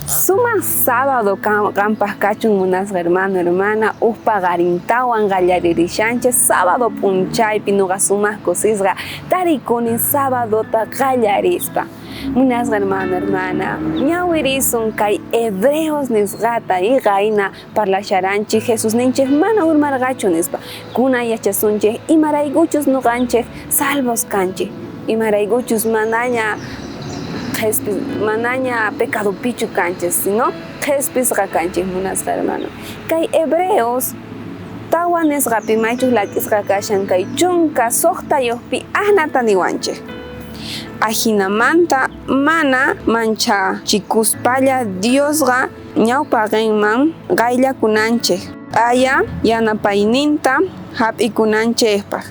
Sumaq sábado qanpaj kachun munasqa hermano, hermana, uj paqarintawan qallaririshanchej sábado p'unchaypi noqa sumaq kusisqa tarikuni sabadota qallarispa. Munasqa hermano, hermana, ñawirisun kay Hebreos nisqata iqayna parlasharanchej Jesusninchej mana urmarqachu nispa. Kunan yachasunchej imaraykuchus noqanchej salvos kanchej, imaraykuchus manaña manaña pecadopichu kanchej, sino qhespisqa kanchej munasqa hermano. Kay Hebreos tawa nisqapi maychus lak'isqa kashan kay 16yojpi ajnata niwanchej. Ajinamanta mana manchachikuspalla Diosqa ñawpaqenman qayllakunanchej, q'aya yanapayninta jap'ikunanchejpaj.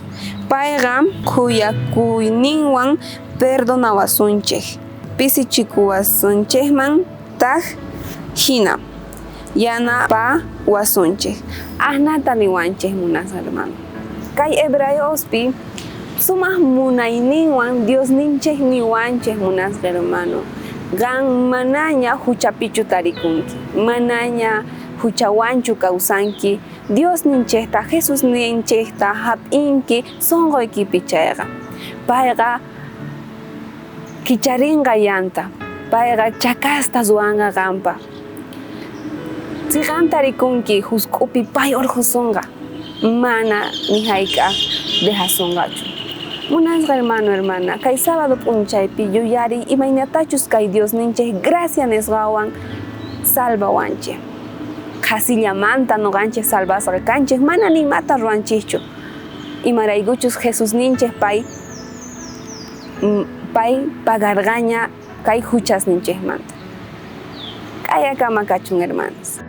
Payqa khuyakuyninwan perdonawasunchej, pisichikuwasunchejmantaj jina yanapawasunchej. Ajnata niwanchej munasqa hermano. Kay Hebreospi sumaj munayninwan Diosninchej niwanchej munasqa hermano. Qan manaña juchapichu tarikunki, manaña juchawanchu kawsanki, Diosninchejta, Jesusninchejta jap'inki sonqoykipi chayqa. Payqa kicharinqa yanta, payqa chakasta ruwanqa qanpaj. Cheqan tarikunki jusk'upi pay orqhosonqa, mana ni jayk'aj dejasonqachu. Munasqa hermano, hermana, kay sábado p'unchaypi yuyariy imaynatachus kay Diosninchej gracia nisqawan salvawanchej. Qhasillamanta noqanchej salvasqa kanchej, mana ni imata ruwanchejchu. Imaraykuchus Jesusninchej pay pay pagarqaña kay juchasninchejmanta. K'ayakama kachun, hermanos.